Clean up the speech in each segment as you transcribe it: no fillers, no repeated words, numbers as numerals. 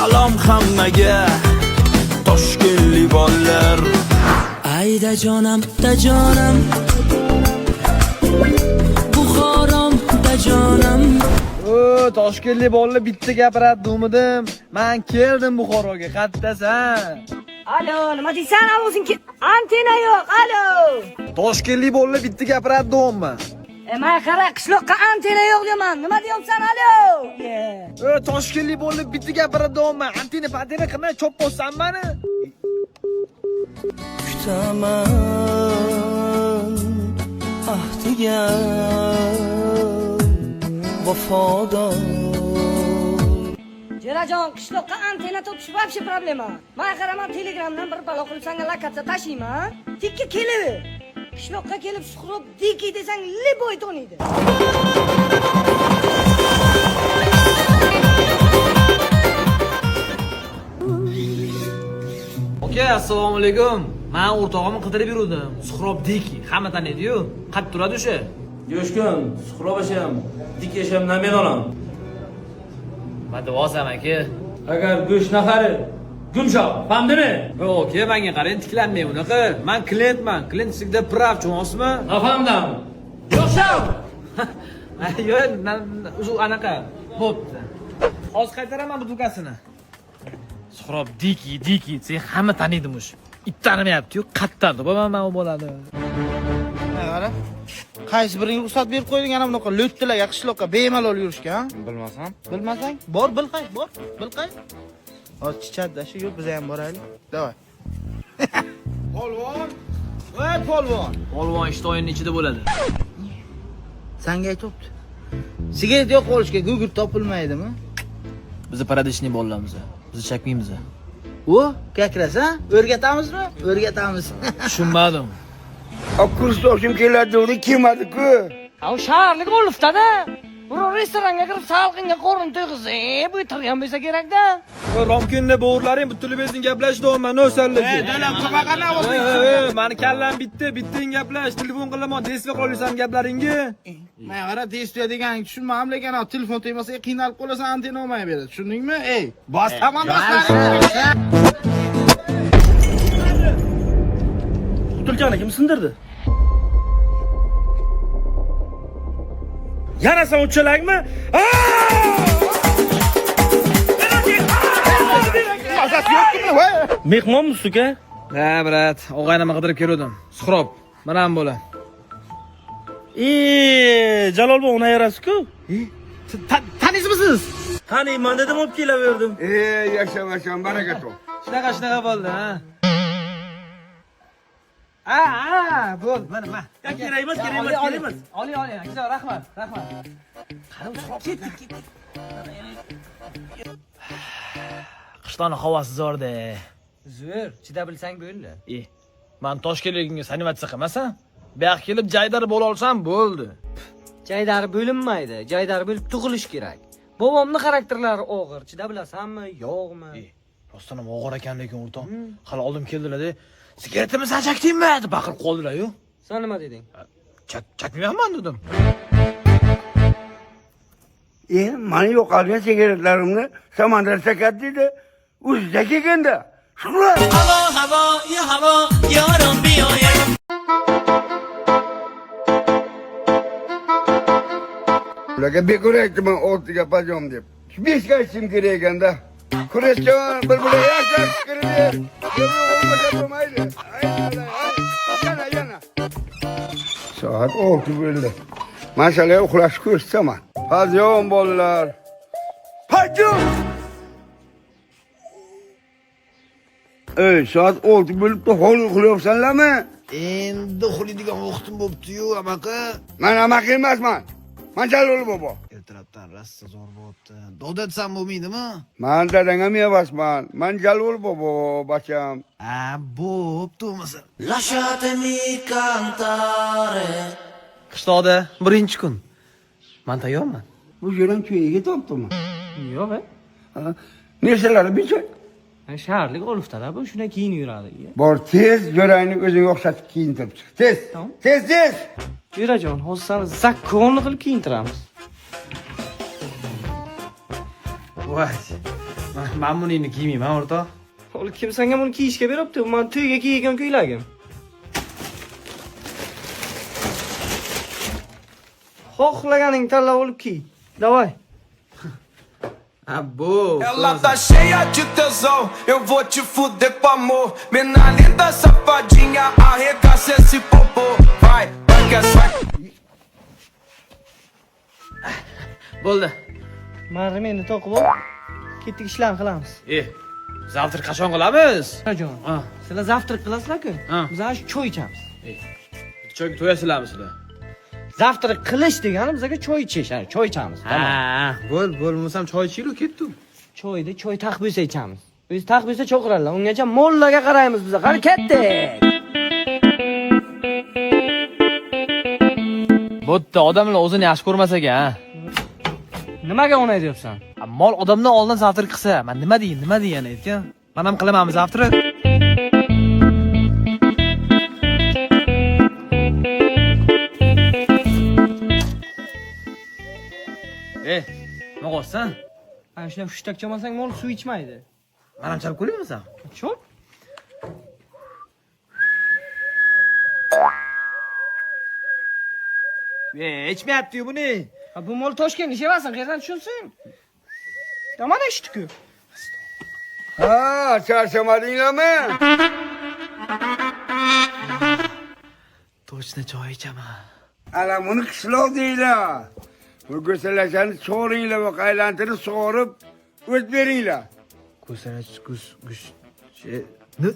Salom hammaga, Toshkentlik bolalar. Ayda jonam, dajonam, Buxorom, dajonam. O, Toshkentlik bolalar bitta gapiradi demidim. Man keldim Buxoroga. Qattasan? Alo, nima deysan? Ovozing antenna yo'q. Alo. Toshkentlik bolalar bitta gapiradi deyapman. E, mana qara, qishloqqa antenna yo'q deyman. Nima deyapsan? Alo. O, Toshkentlik bolalar bitta gapiradi deyapman. Antenna pantena qilmay chop bossan mani. Kutaman ahdiga vafodor. Jo'rajon, qishloqqa antenna topish вообще problema. Mana qara, man Telegramdan bir balo qilib sanga lokatsiya tashiyman. Tikka kelaver. Qishloqqa kelib Suhrob Diki desang, любой taniydi. Aka, assalomu alaykum. Men o'rtog'imni qidirib yuruvdim. Suhrob Diki, hamma taniydi-yu. Qayerda turadi o'sha? Jo'shqin, Suhrob akam, Dik akam men olam. Nima deyapsan aka? Agar go'sht nafari gumshoq, fahmdimi? Yo'q, aka, menga qarang, tiklanmang unaqa. Men klientman. Klient всегда прав, tushunasizmi? Nafahmdam. Yo'qshav! Yo'q, o'zi anaqa. Bo'pti. Hozir qaytaraman butilkasini. Suhrob Diki, Diki desa hamma taniydi mush. It tanimayapti-yu, qayerdan topaman men u bolani? Qara. Qaysi biringga ruxsat berib qo'yding ana bunaqa lo'ttilarga qishloqqa bemalol yurishga, ha? Bilmasam. Bilmasang, bor bil qay, bor, bil qay. Hozir chichadi shu, yur biz ham boraylik. Davay. Polvon! Voy polvon! Polvon ishtoyinning ichida bo'ladi. Sanga aytibdi. Sigaret yo'q olishga gugurt topilmaydimi? Biz paradishniy bolalarmiz. Biz chakmaymiz. O, kakras, ha? O'rgatamizmi? O'rgatamiz. Tushunmadim. Kursdoshim keladi, uni kelmadi-ku. U shaharlik oliftada. Biror restoranga kirib salqinga qorin to'yg'izib, bu turgan bo'lsa kerakda. Romkinni bo'g'irlaring butunlay bezing gaplash deyapman, o'salligi. Mani kallam bitta, bittang gaplash, telefon qilaman, desva qolasan gaplaringga. Mana qara, test deganing tushunmadim, lekin ana telefon tegmasa qiynalib qolasan, antenna olmay beradi. Tushundingmi? Ey, bos tamam bos. Butilkani kim sindirdi? Yana sen uchalakmi? Mazasi yo'qmi? Voy. Mehmonmisiz uka? Ha, brat, og'aynimni qidirib keluvdim. Suhrob, mana bu bola. Jalolbon uni ayirasiz-ku. Taniysizmi? Taniyman dedim, olib kelaverdim. Ey, yashamasam baraka top. Shunaqa shunaqa bo'ldi, ha. Ha, ha, bo'ldi, mana, mana. Kerak emas, kerak emas, kerak emas. Oling, oling, akajon, rahmat, rahmat. Qara, Suhrob ketdik, ketdik. Qishloqning havosi zo'rda. Zo'r, chida bilsang bo'ldi. E, man Toshkentligimga sanivatsiya qilmasam, bu yoqqa kelib jaydar bo'la olsam bo'ldi. Jaydari bo'linmaydi. Jaydari bo'lib tug'ilish kerak. Bobomning xarakterlari og'ir. Chida bilasanmi, yo'qmi? E, rostdan ham og'ir ekan lekin o'rtoq. Hali oldin keldilar-da, sigaretimni san chakdingmi deb baqirib qoldilar-yu. Sen nima deding? Chakmayapman dedim. Mani yo'qolgan sigaretlarimni Samandar chakadi dedi. O'zida kelganda. Shukrlar. Ularga bekor aytdim 6ga pajom deb. 5ga aytishim kerak ekanda. Kurashjon bir-biriga yaxshi kirib. Yo'q, bo'lmaydi. Yana, yana. Soat 6 bo'ldi. Man shalay uxlashni ko'rsaman. Pajom bolalar. Pajom! Ey, soat 6 bo'libdi, holi uxlayapsanlarmi? Endi uxlaydigan vaqtim bo'pti-yu, amaki. Man amaki emasman. Man Jalol bobo. Ertalabdan rosa zo'r bo'pti. Doda desam bo'lmaydimi? Man dadang ham emasman. Man Jalol bobo, bacham. Ha, bo'pti bo'lmasa. Lasciatemi cantare. Qishloqda birinchi kun. Man tayyorman. Bu yerdan tuyaga topdimi? Yo'q, e. Narsalari bechoy. Shaharlik oliftada bu shunday kiyinib yuradi. Bor tez jo'rangni o'zingga o'xshatib kiyintirib chiq. Tez. Tamam. Tez, tez. Jo'rajon, hozir seni zakonni qilib kiyintiramiz. Voy. Men buningni kiymayman, o'rtoq. Holi kim senga buni kiyishga beribdi? Man to'yga kiygan ko'ylagim. Xohlaganing tanlab olib kiy. Давай. Ha, bu. Ela tá cheia de tesão, eu vou te fuder com amor. Mina linda safadinha, arregaça esse popô. Vai, vai que é só. Bo'ldi. Mana meni to'qib ol. Ketdik, ishlarni qilamiz. E, завтрак qachon qilamiz? Jon, Ha, sizlar завтрак qilasizlar-ku. Ha. Biz ana shu choy ichamiz. Choyga to'yasizlarmi sizlar? Завтрак qilish degani bizga choy ichish, ha, choy ichamiz. Tamom. Ha, bo'l, bo'lmasam choy ichaylik, ketdi. Choyda choy taq bo'lsa ichamiz. O'zi taq bo'lsa cho'qiradilar. Ungacha mollaga qaraymiz biz. Qani ketdik. Bo'pti, odamlar o'zini yaxshi ko'rmas ekan, ha. Nimaga unay deyapsan? Mol odamdan oldin завтрак qilsa, man nima deyin, nima deyin aytgan? Man ham qilamanmi завтрак? E, nima qilyapsan? Ana shunday hushtak chalmasang mol suv ichmaydi. Man ham chalib ko'raymi san? Chol. E, ichmayapti-yu buni. Ha, bu mol Toshkent ishemasin, qayerdan tushunsin? Yomon eshitdi-ku. Ha, charchamadinglarmi? Точно choy ichaman. Ana buni qishloq deylar. Bu go'shalachani sug'uringlar va aylantirib sug'urib o't beringlar. Ko'salach, gus, gus.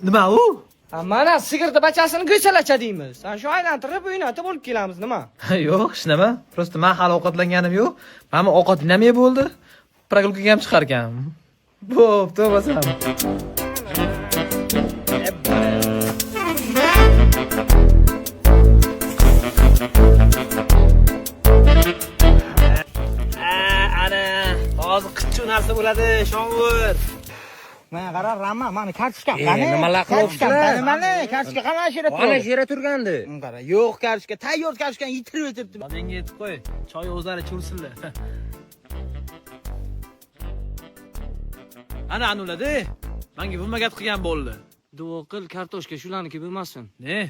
Nima u? Ha, mana sigirni bachasini go'salacha deymiz. Ha, shu aylantirib o'ynatib olib kelamiz, nima? Yo'q, hech nima. Просто men hali ovqatlanganim yo'q. Mana bu ovqat nima bo'ldi? Прогулка ga ham chiqar ekan. Bo'pti, bo'lmasam. Ana, hozir qichchu narsa bo'ladi, shonvur. Mana qara, Rama, mani kartochkam qani? Nimalar qilyapsizlar? Mani kartochka qani shu yerda turadi? Mana shu yerda turgandi. Qara, yo'q kartochka, tayyor kartochkani yetirib o'tiribdi. Menga aytib qo'y, choy o'zlari ichursinlar. Ana anuladi. Menga bumagat qilgan bo'ldi. Duo qil, kartoshka shularniki bo'lmasin. Ne?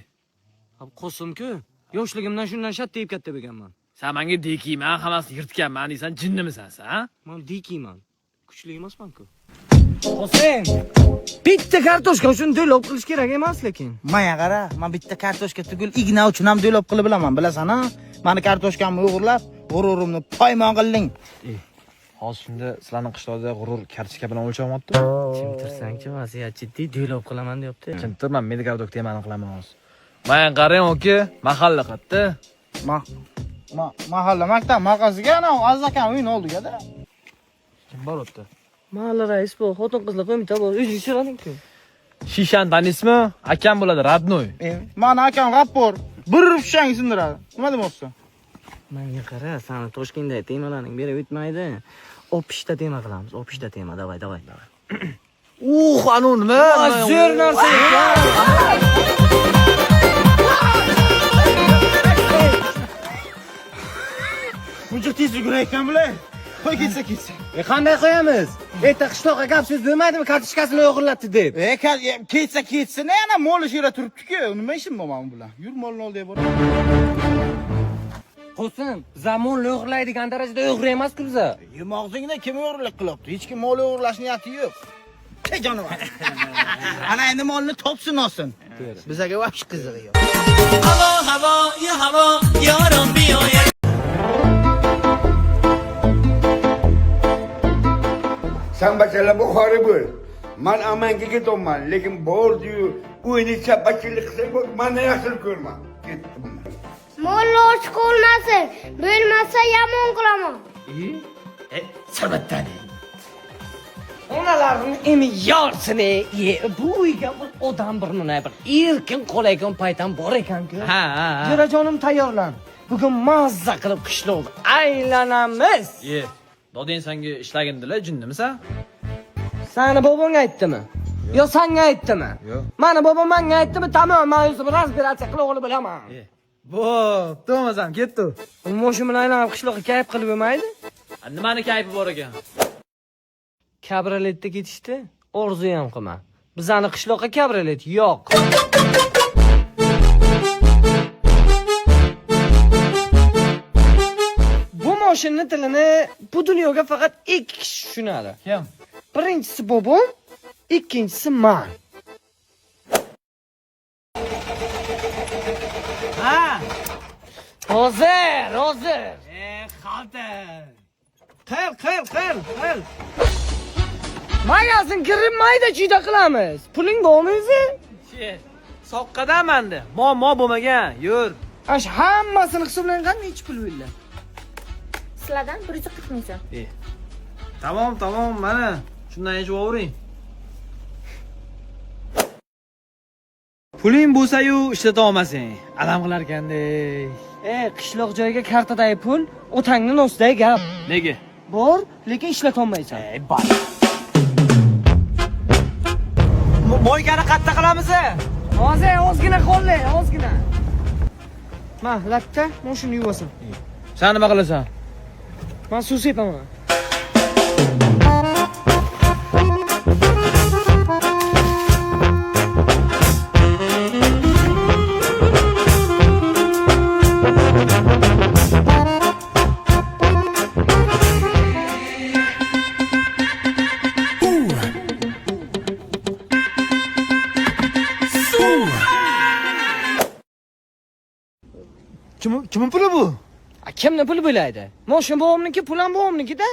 Ha, Qosimku. Yoshligimdan shundan shat deb katta bo'lganman. Sen menga dekiyman, hammasini yirtganman deysan, jinnimisan sen, ha? Man dikiyman. Kuchli emasman-ku. Qosim, bitta kartoshka uchun do'lob qilish kerak emas lekin. Maya qara, men bitta kartoshka tugul, igna uchun ham do'lob qilib bilaman, bilasan-a? Mani kartoshkamni o'g'irlab, g'ururimni poymon qilding. Hozir shunda sizlarning qishloqda g'urur kartochka bilan o'lchamyapti. Chimtirsangchi, vaziyat jiddiy, do'lob qilaman deyapti. Chimtir, men medgardok temani qilaman hozir. Men qarang, aka, mahalla qayerda? Ma ma mahalla maktab markaziga ana Aziz akam uyini oldiga-da. Kim bor u yerda? Mahalla rais bu, xotin qizlar qo'mita bor, o'zing so'rading-ku. Shishani taniysizmi? Akam bo'ladi, родной. Mani akam g'appor. Bir urib shishangni sindiradi. Nima demoqchisan? Menga qara, sani Toshkentda temalaring berib o'tmaydi. Opishda tema qilamiz, opishda tema, давай, давай. Anu nima? Zo'r narsa ekan. Buncha tez yugurayotgan bular. Qo'y ketsa ketsin. E qanday qo'yamiz? Erta qishloqqa gap so'z bo'lmaydimi, kartochkasini o'g'irlatdi deb. E, ketsa ketsin, yana mol shu yerda turibdi-ku. Nima ishim bor mana bilan? Yur molni oldiga bor. Qo'sim, zamon o'g'irlaydigan darajada o'g'ri emas-ku biza. Yemog'zingda kim o'g'irlik qilyapti? Hech kim mol o'g'irlash niyati yo'q. Ey jonivor. Ana endi molni topsin olsin. Bizaga vobshe qizig'i yo'q. San bachalar Buxoriy bo'l. Man amanga ketyapman, lekin bordi-yu, uyni chappachilik qilsang bo'l, meni yaxshi ko'rma. Ketdim. Molla och qolmasin, bo'lmasa yomon qilaman. Onalarning emi yorsini ye. Bu uyga bir odam bir nima bir erkin qolayotgan paytam bor ekan-ku. Ha, ha, ha. Jo'rajonim tayyorlan. Bugun mazza qilib qishloqni aylanamiz. E, dodang senga ishlagin dedilar, jinnimisan? Sani bobong aytdimi? Yo sanga aytdimi? Yo'q. Mani bobom manga aytdimi? Tamom, men o'zim разбираться qilib olib bilaman. E, bo'pti, bo'lmasam ketdi. Moshin bilan aylanib qishloqqa kayf qilib bo'lmaydi. Nimani kayfi bor ekan? Kabrioletda ketishdi, orzu ham qilma. Bizani qishloqqa kabriolet yo'q. Bu mashinani tilini bu dunyoga faqat ikki kishi tushunadi. Kim? Birinchisi bobom, ikkinchisi man. Ha! Hozir, hozir. Xalta. Qil, qil, qil, qil. Magazin kirib mayda chuyda qilamiz. Puling bormi o'zi? Soqqadan menda. Muammo bo'lmagan. Yur. Ash hammasini hisoblangan nechi pul bo'ldi? Sizlardan 140 ming so'm. Tamom, tamom, mana. Shundan yechib overing. Puling bo'lsa-yu ishlata olmasang, alam qilar ekanda. Qishloq joyiga kartadagi pul otangni nosidagi gap. Nega? Bor, lekin ishlata olmaysan. Bor. Moykani qatta qilamiz? Hozir ozgina qo'lli, ozgina. Ma, latta, mana shuni yuvasan. Sen nima qilasan? Men suv sepaman. Kimin puli bu? Kimni puli bo'laydi? Moshin bobomniki, pul ham bobomniki-da.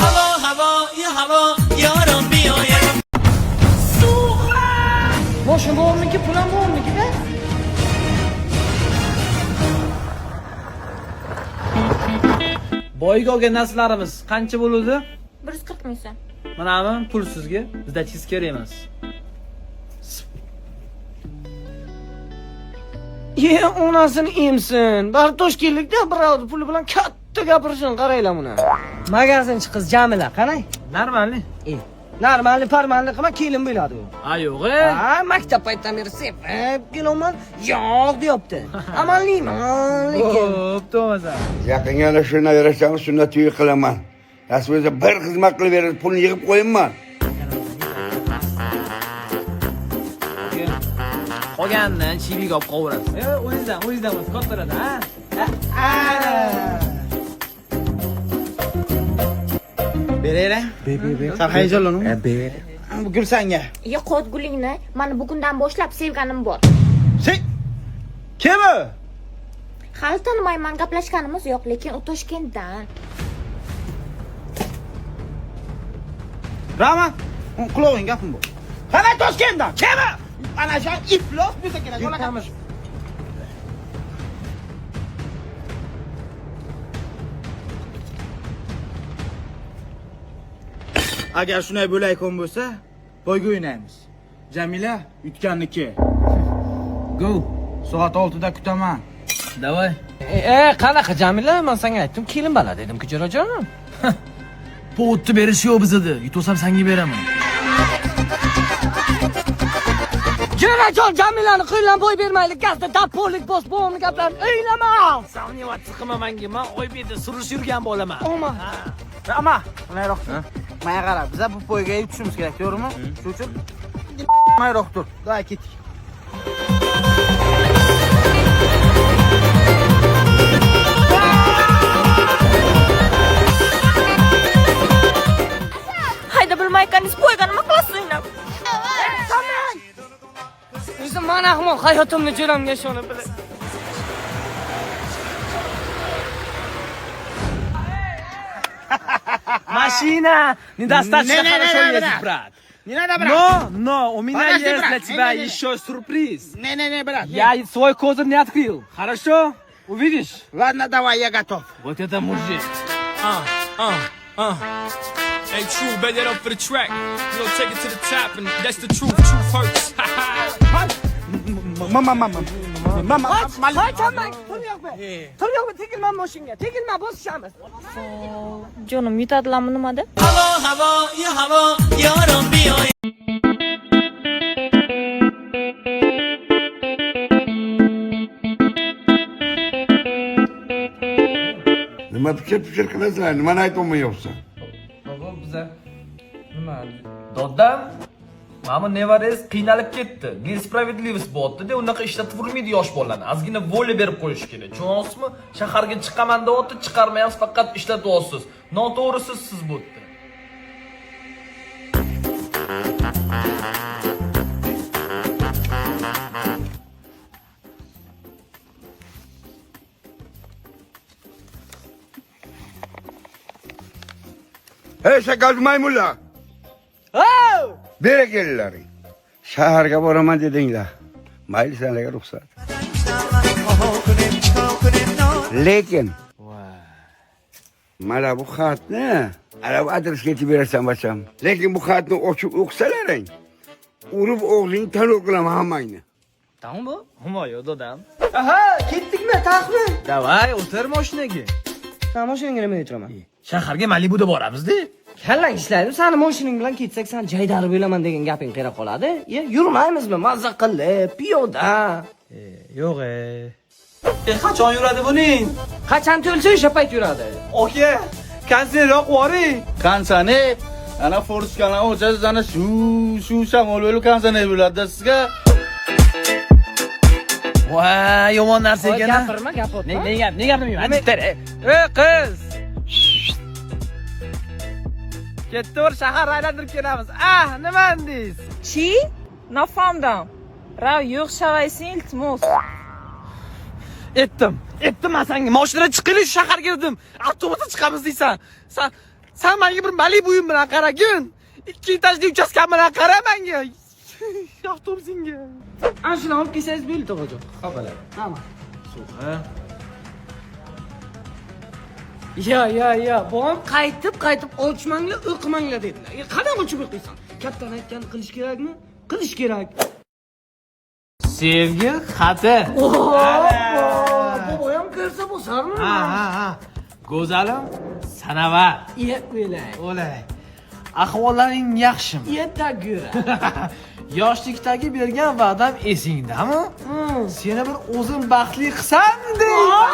Havo havo havo yorim biyoyim. Moshin bobomniki, pul ham bobomniki-da. Boyga olgan narsalarimiz qancha bo'ladi? 140 ming so'm. Manami pul sizga, bizdachisiz kerak emas. Ye, onasini emsin. Bari Toshkentlikda birovni puli bilan katta gapirishini qaranglar buni. Magazinchi qiz Jamila, qarang. Normalni. Normalni parmalni qilma, kelin bo'ladi u. Ha, yo'q. Ha, maktab paytidan beri sepib kelaman, yo'q deyapti. Amalliman lekin. Bo'pti bo'lmasa. Yaqinga shu navarachani sunnat to'yi qilaman. Nasib bo'lsa bir xizmat qilib beradi, pulni yig'ib qo'yinman. Qolganini chiviyga olib qo'yaverasiz. O'zingizdan, o'zingizdan o'zi kattalarda, ha? Beraylik. Ber, ber, ber. Sal hayajonlanma. Ber. Bu gul senga. Yo'qot gulingni, mani bugundan boshlab sevganim bor. Sen kim u? Hali tanimayman, gaplashganimiz yo'q, lekin u Toshkentdan. Rama, qulog'ing gapim bu. Qanday Toshkentdan? Kim u? Ana shu iflos bo'lsa kerak. Yutamiz. Agar shunday bo'layotgan bo'lsa, boyga o'ynaymiz. Jamila yutganniki. Go. Soat 6da kutaman. Давай. Qanaqa Jamila? Men senga aytdim, kelin bala dedim-ku, jo'rajonim. Bu o'tni berish yo'q bizada. Yutolsam senga beraman. Jo'rajon, Jamilani qo'ldan boy bermaylik. Gazda dapolik bos, bobomni gaplarini o'ylama. Сомневаться qilma menga. Men Oybekda surish yurgan bolaman. Omad. Rama, bunayroq tur. Menga qara, biza bu poygaga yutishimiz kerak, to'g'rimi? Shuning uchun mayroq tur. Давай ketdik. Hayda bilmaykaningiz poyga nima qilasiz o'ynab? O'zim man ahmoq hayotimni jo'ramga ishonib bilib. Машина недостаточно Не-не-не-не, хорошо брат. ездит, брат. Не надо, брат. Но, у меня Подожди, есть брат. для тебя Не-не-не. еще сюрприз. Не-не-не, брат. не. Я свой козырь не открыл. Хорошо? Увидишь? Ладно, давай, я готов. Вот это мужик. Hey, true, bet that up for the track. You gonna take it to the top, and that's the truth. Truth hurts. Mama, mama. Mama, Qoch, hammang, tur yo'qmi? Tur yo'qmi? Tegilma mashinga, tegilma, bosishamiz. Jonim yutadilarmi nimada? Havo havo havo yorim biyoyim. Nima pichir pichir qilasizlar? Nimani aytolmayapsan? Bobo, biza nima? Dodam, mana bu nevarangiz qiynalib ketdi. Несправедливость bo'lyapti-da, unaqa ishlatib yurmaydi yosh bolalarni. Ozgina воля berib qo'yish kerak. Tushunyapsizmi? Shaharga chiqaman deyapti, chiqarmayapsiz, faqat ishlatyapsiz. Noto'g'risiz siz bu yerda. Hey shakalchi maymunlar! Bera kelinglaring. Shaharga boraman dedinglar. Mayli, sizlarga ruxsat. Lekin mana bu xatni ana bu adresga yetib berasan, bacham. Lekin bu xatni ochib o'qisalaring, urib og'zingni tanor qilaman hammangni. Tamam bu? Humoyo dodam. Aha, ketdikmi, taxmi? Давай, o'tir mashinaga. San mashinangga nima o'tiraman? Shaharga Malibuda boramiz-da. Kallang ishlaydi. Sani mashinang bilan ketsak, san jaydari bo'laman degan gaping qayerga qoladi? Ye, yurmaymizmi? Mazza qilib, piyoda. Yo'q e. Qachon yuradi buning? Qachon to'lsa o'sha payt yuradi. Aka, konser yoqib yuboring. Konserne ana forskalar o'chasiz, ana shu shu shamol bo'lib konserne bo'ladi sizga. Voy, yomon narsa Voy, ekan. A. Gapirma, gap Ne otma. ne gap, ne gapirmayman? Ey qiz. Ketdi, shahar aylantirib kelamiz. Ah, nima deysiz? Чӣ? Нафаҳмдам. Рав yo'q шавайсин, iltimos. Etdim. Etdim man senga. Mashinadan chiqaylik, shaharga dedim. Avtobusda chiqamiz deysan. San menga bir Malibu'yim bilan qaragin. Ikki etajli uchastkam bilan qara menga. Avtobusingga. Ana shuni olib kelsangiz bo'ldi, tog'ajon. Xo'p, bo'ladi. Tamam. Suv, Yo, yo, yo, bobom qaytib qaytib ochmanglar, o'qimanglar dedilar. E, qanday ochib o'qiysan? Kattani aytganini qilish kerakmi? Qilish kerak. Sevgi xati. Bobo ham ko'rsa bosarmi? Ha, ha, ha. Go'zalim, sanavar. Iya, o'lay. O'lay. Ahvollaring yaxshimi? Yeta go'ra. Yoshlikdagi bergan va'dam esingdami? Seni bir o'zim baxtli qilsam deyman.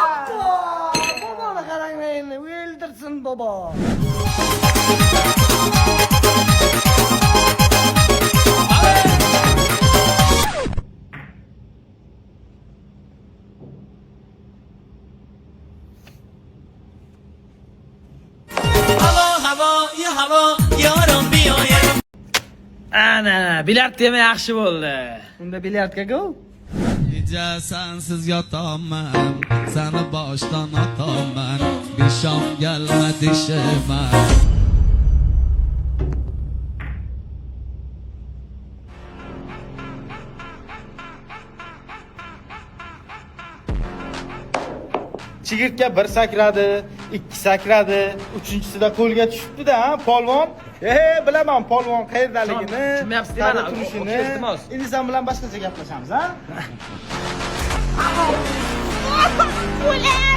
Boboni qaranglar endi, o'ldirsin bobo. هوا هوا یه هوا یارم بیاید. Ana, bilyard tema yaxshi bo'ldi. Unda bilyardga go. Kecha sensiz yotaman, seni boshdan otaman, bishom gelma dishima. Chigirtka bir sakradi, ikki sakradi, uchinchisida qo'lga tushibdi-da, ha, polvon. E, bilaman polvon qayerdaligini, Tushunmayapsiz, qayerda mana, turishini. Iltimos. Endi sen bilan boshqacha gaplashamiz, ha? O'lay.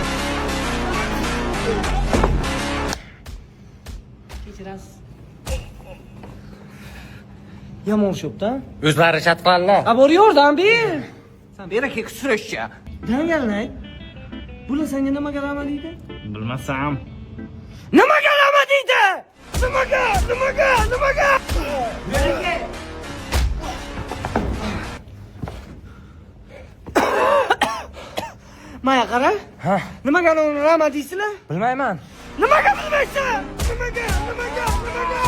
Kechirasiz. Yomon shopda. O'zlari chatqanlar. A, bor yordam ber. San beri kel surishcha. Dangalay. Bular senga nimaga rama deydi? Bilmasam. Nimaga rama deydi? Nimaga? Nimaga? Nimaga? Beri kel. Maya qara. Ha. Nimaga uni rama deysizlar? Bilmayman. Nimaga bilmaysan? Nimaga? Nimaga? Nimaga?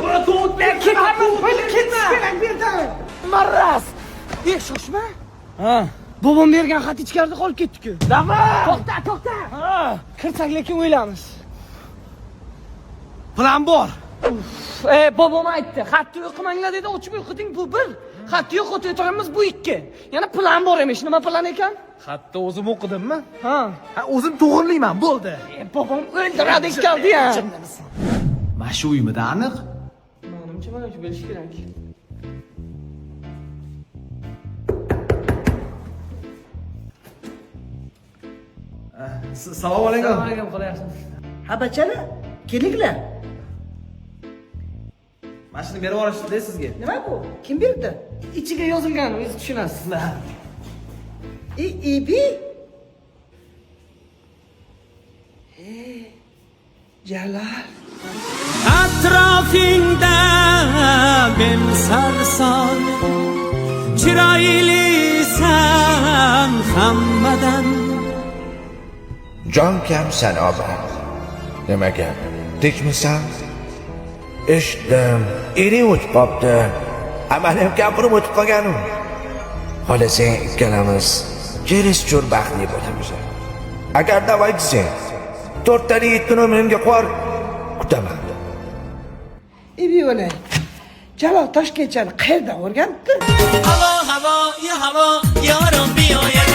Ura to'g'ri ketamiz, bo'ldi, ketish kerak bu yerdan. Maraz. Ey, shoshma. Ha. Bobom bergan xat ichkarida qolib ketdi-ku. Давай. To'xta, to'xta. Kirsak lekin o'ylamiz. Plan bor. E, bobom aytdi, xatni o'qimanglar dedi, ochib o'qiding, bu bir. Xatni yo'q o'tiramiz, bu ikki. Yana plan bor emish. Nima plan ekan? Xatni o'zim o'qidimmi? Ha. Ha, o'zim to'g'rilayman, bo'ldi. E, bobom o'ldiradi ikkaldi ya. Mana shu uymida aniq? Manimcha mana shu bo'lishi kerak. Assalomu alaykum. Assalomu alaykum, xudo yaxshi. Ha, bachalar, kelinglar. Mana shuni berib yuborishdi sizga. Nima bu? Kim berdi? Ichiga yozilgan, o'zingiz tushunasiz. E, ibi. Jalal. Atrofingda men sarson, chiroylisan hammadan. Jon kam sanobar. Nima gap? Tinchmisan? Eshitdim, ering o'tib qopti. Amalim kampirim o'tib qolganim. Xohlasang ikkalamiz чересчур baxtli bo'lamiz. Agar давай desang, to'rttali yetti nomerimga qo'yar, kutaman. Ibi o'lay. Jalol Toshkentchani qayerdan o'rganibdi? Havo, havo, ya havo, yorim biyoyim.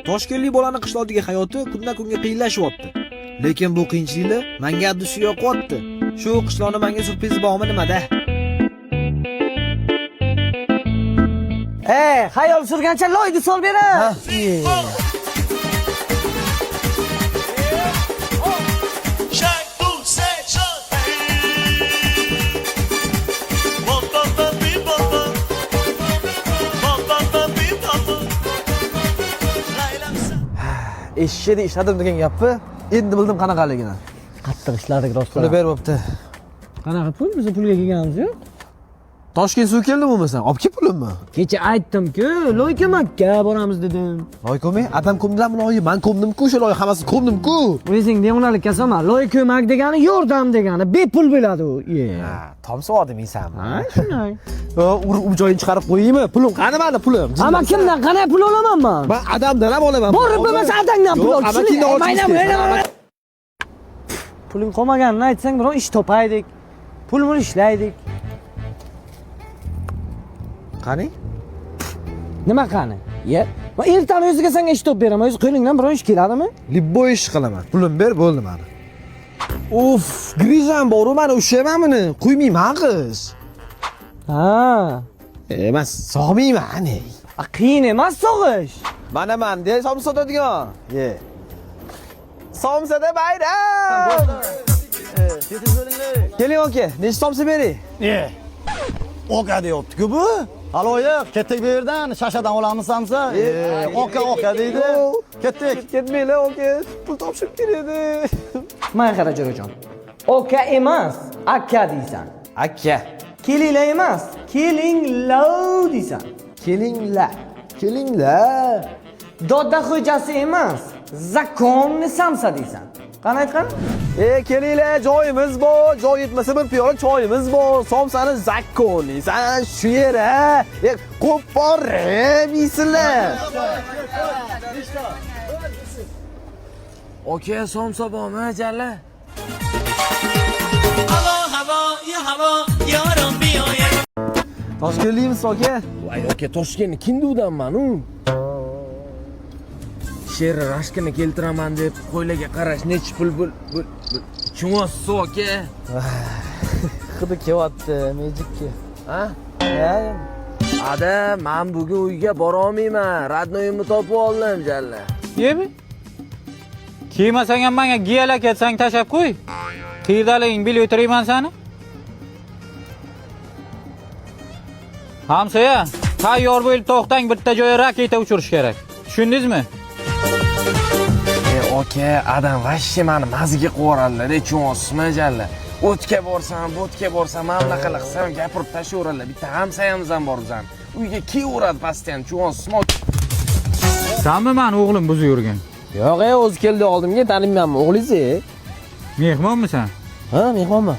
Toshkentlik bolani qishloqdagi hayoti kundan kunga qiyinlashyapti. Lekin bu qiyinchiliklar menga abdushi yoqyapti. Shu qishloqni menga syurpriz bormi nimada? Ey, xayol surgancha loyni sol bera. Eshakda ishladim degan gapni endi bildim qanaqaligini. Qattiq ishladik rostdan. Puli ber bo'pti. Qanaqa pul? Biz pulga kelganimiz yo'q. Toshkent suv keldi bo'lmasam, olib kel pulimni. Kecha aytdim-ku, Loykamakka boramiz dedim. Loy ko'may, adam ko'mdilarmi loyi? Men ko'mdim-ku, o'sha loy hammasini ko'mdim-ku. O'zing devonalikka solma. Loy ko'mak degani yordam degani, bepul bo'ladi u. Ha, tomsa odamiysanmi? Ha, shunday. U joyini chiqarib qo'yaymi? Pulim qani mani pulim? Ama kimdan qanday pul olaman men? Men adamdan ham olaman. Borib bo'lmasa adangdan pul ol. Mayli. Puling qolmaganini aytsang, biron ish topaydik. Pul mul ishlaydik. Qani? Nima qani? Ye. Va ertani o'ziga senga ish topib beraman. O'zi qo'lingdan biron ish keladimi? Libboy ish qilaman. Pulim ber, bo'ldi mani. Uf, grijam bor-u, mani ushlayman buni. Qo'ymayman qiz. Ha. Emas, sog'mayman. Qiyin emas sog'ish. Mana man de somsa sotadigan. Ye. Somsada bayram. Keling aka, necha somsa bering? Ye. Oka deyapti-ku bu. Aloyiq, ketdik bu yerdan, shashadan olamiz samsa. Oka oka deydi. Ketdik. Ketmanglar aka, pul topishim kerak edi. Mana qara jo'rajon. Oka emas, aka deysan. Aka. Kelinglar emas, kelinglar deysan. Kelinglar. Kelinglar. Dodda xo'jasi emas, zakonni samsa deysan. Qani aytqan? Kelinglar, joyimiz bor, joy yetmasa bir piyola choyimiz bor. Somsani zakonni, san shu yer ha. Qo'porib yeysizlar. Aka, somsa bormi, jalla? Havo, havo, ya havo, yorim biyoyim. Toshkentlikmisiz aka? Voy aka, Toshkentni kindudanman u. Sherni rashkini keltiraman deb qo'ylarga qarash nechi pul bo'l. Tushunasiz aka? Hidi kelyapti, Magicga. Ha? Ha? Ada, men bugun uyga bora olmayman. Radnoyimni topib oldim, jalla. Yemi? Kiymasang ham menga giyalak etsang tashlab qo'y. Qiydaliging bilib o'tirayman seni. Hamsoya, tayyor bo'lib to'xtang, bitta joyga raketa uchirish kerak. Tushundingizmi? Aka, adam vashshe mani maziga qo'yaradilar, tushunasizmi, jalla? O'tga borsam, bo'tga borsam, mana bunaqa qilsam gapirib tashlayveradilar. Bitta hamsoyamiz ham bor bizani. Uyga kelaveradi постоянно, tushunasizmi? Sanmi mani o'g'lim buzib yurgan? Yo'q, o'zi keldi oldimga, tanimaymanmi o'g'lingiz? Mehmonmisan? Ha, mehmonman.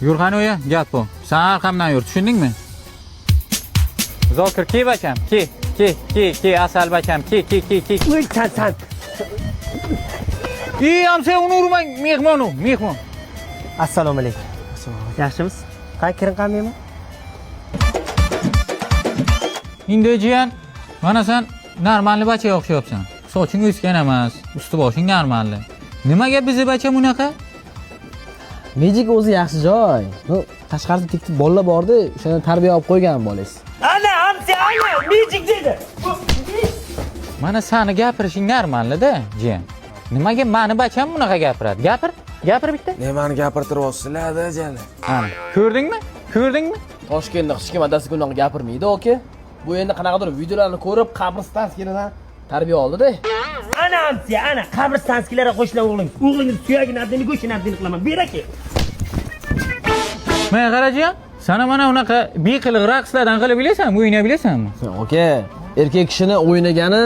Yur qani uya, gap bu. Sen arqamdan yur, tushundingmi? Zokir, ke bacham, ke, ke, ke, ke, asal bacham, ke, ke, ke, ke. Voy, san. Ey, hamsoya, uni urmang, mehmon u, mehmon. Assalomu alaykum. Yaxshimisiz? Qani kiring qanmayman? Endi jiyan, mana sen normalni bachaga o'xshayapsan. Soching o'sgan emas, usti boshing normalni. Nimaga bizni bacha bunaqa? Magic o'zi yaxshi joy. Bu tashqarida tekti bolalar bordi, o'shandan tarbiya olib qo'ygan bolangiz. Ana, hamsi, ana, Magic dedi. Mana seni gapirishing normalda, jiyan. Nimaga mani bacham bunaqa gapiradi? Gapir, gapir bitta. Nimani gapirtiryapsizlar, jalla? Ana, ko'rdingmi? Ko'rdingmi? Toshkentda hech kim adasi bunaqa gapirmaydi, aka. Bu endi qanaqadir videolarni ko'rib qabristonskilardan tarbiya oldi-da. Ana amsiya, ana qabristonskilarga qo'shila o'g'ling. O'g'lingiz suyagini abdini, go'shtini abdini qilaman. Ber aka. Mana qarajiyan, sana mana unaqa beqiliq raqslardan qilib bilasanmi, o'ynay bilasanmi? Aka, erkak kishini o'ynagani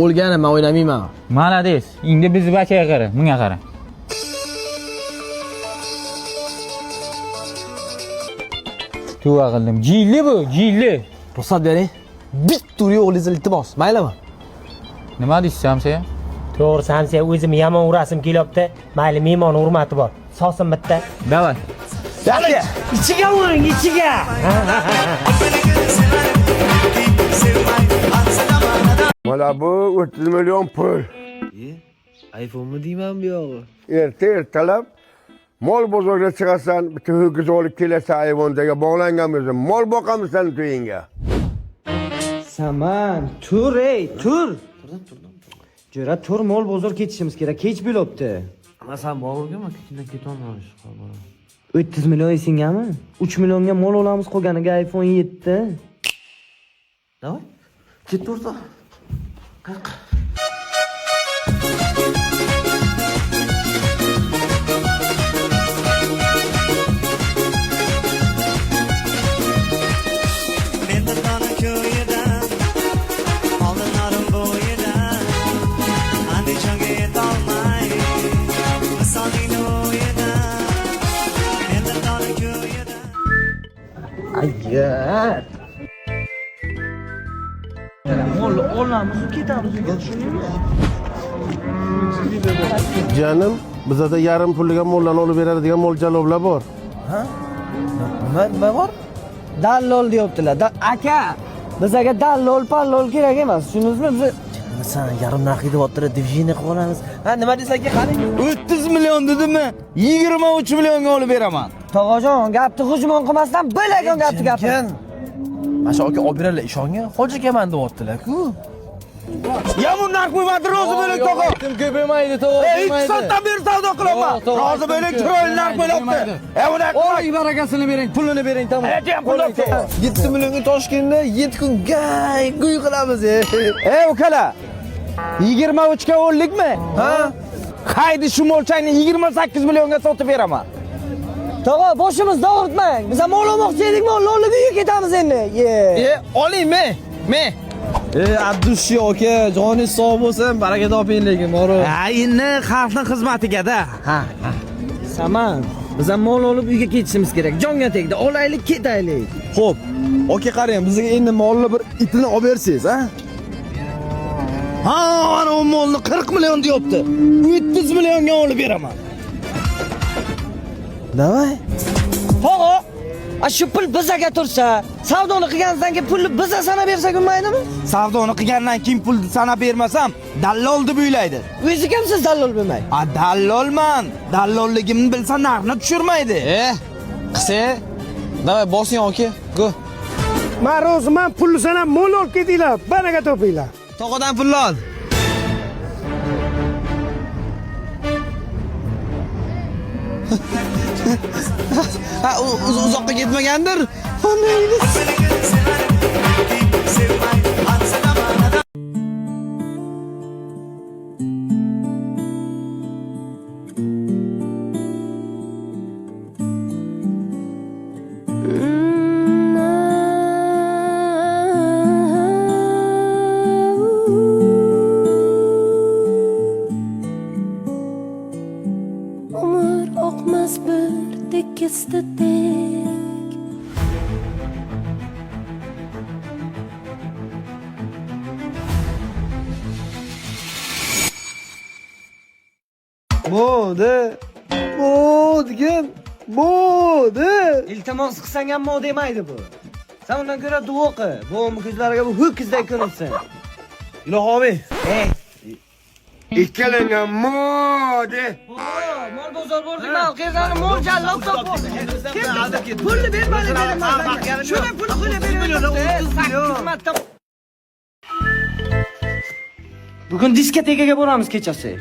o'lgani, men o'ynamayman. Malades, endi bizni bachaga qara, bunga qara. Tavba qildim. Jilli bu, jilli. Ruxsat bering. Bitta uring o'g'lingizni iltimos, maylimi? Nima deysiz, hamsoya? To'g'risi hamsoya, o'zim yomon urasim kelyapti. Mayli, mehmon hurmati bor. Sosin bitta. Davay. Yaxshi. Ichiga uring, ichiga. Mana bu 30 million pul. iPhone'mi deyman bu yog'i? Erta ertalab mol bozorga chiqasan, bitta ho'kiz olib kelasan ayvondaga bog'langan o'zi. Mol boqamisan to'yingga. Saman, tur ey, tur. Turdim. Jo'ra tur, mol bozor ketishimiz kerak. Kech bo'libdi. Masalan, borganman, ketindan ketolmadim. 30 million esingami? 3 millionga mol olamiz, qolganiga iPhone 7. Davay. Ketdi o'rtoq. Agar. Mol olamiz, ketamiz uyga, tushundingmi? Janim, bizada yarim pulliga mollarni olib beradigan mol jaloblar bor. Ha? Nima bor? Dallol deyaptilar. Aka, bizaga dallol, pallol kerak emas. Tushundingizmi? Biz Sen yarim narxi deyaptilar, diviziyni qilib olamiz. Ha, nima deysiz aka, qani? 30 million dedimmi? 23 millionga olib beraman. Tog'ajon, gapni g'ujmon qilmasdan bilagon gapni gapir. Mana shu aka olib beradilar, ishongan. Hoji akaman deyaptilar-ku. Yomon narx qo'ymadi, rozi bo'ling tog'a. Kim ko'paymaydi, tog'a. 2 soatdan beri savdo qilyapman. Rozi bo'ling, chiroyli narx qo'yapti. Unaqa Oling barakasini bering, pulini bering, tamom. Aytayam pul yo'q. 7 millionga Toshkentda 7 kun gay guy qilamiz. Ey ukala. 23 ga o'llikmi? Ha? Haydi shu molchangni 28 millionga sotib beraman. Tog'a, boshimizni og'ritmang. Biz ham mol olmoqchi edik, mol olib uyga ketamiz endi. E, oling, me. Me. Abdushi aka, joningiz sog' bo'lsin, baraka toping lekin, borib. Ha, endi xalqning xizmatiga-da. Ha, ha. Saman, biz ham mol olib uyga ketishimiz kerak. Jonga tegdi. Olaylik, ketaylik. Xo'p, aka qarang, bizga endi molni bir itini olib bersangiz, ha? Ha, ana u molni 40 million deyapti. 30 millionga olib beraman. Davay. Tog'a, shu pul bizaga tursa, savdoni qilgandan keyin pulni biza sanab bersak bo'lmaydimi? Savdoni qilgandan keyin pulni sanab bermasam, dallol deb o'ylaydi. O'zi kimsiz dallol bo'lmay? A, dallolman. Dallolligimni bilsa narxni tushirmaydi. Qilsa, davay bosing aka, go. Men roziman, pulni sanab mol olib ketinglar, baraka topinglar. Tog'adan pulni ol. Ha, uzoqqa ketmagandir. Umr oqmas bir tekisdek. Modi. Modi. Modi. Iltimos qilsang ham mo demaydi bu. Sen undan ko'ra duo qil. Buvamning ko'zlariga bu ho'kizdek ko'rinsin. Ilohomi. Ey, Ikkalangga modi. Mol bozor bordik, man qizlarni mol jallab topib. Kim pulni bermadi dedim. Shuni pulni qo'yib beraman. Bugun diskotekaga boramiz kechasi.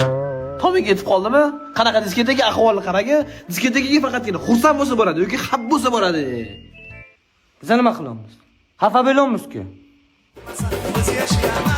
Toming etib qoldimi? Qanaqa diskoteka ahvoli qaragi? Diskotekaga faqatgina xursand bo'lsa boradi yoki xafa bo'lsa boradi. Biz nima qilamiz? Xafa bo'lamiz-ku. Biz yashayamiz.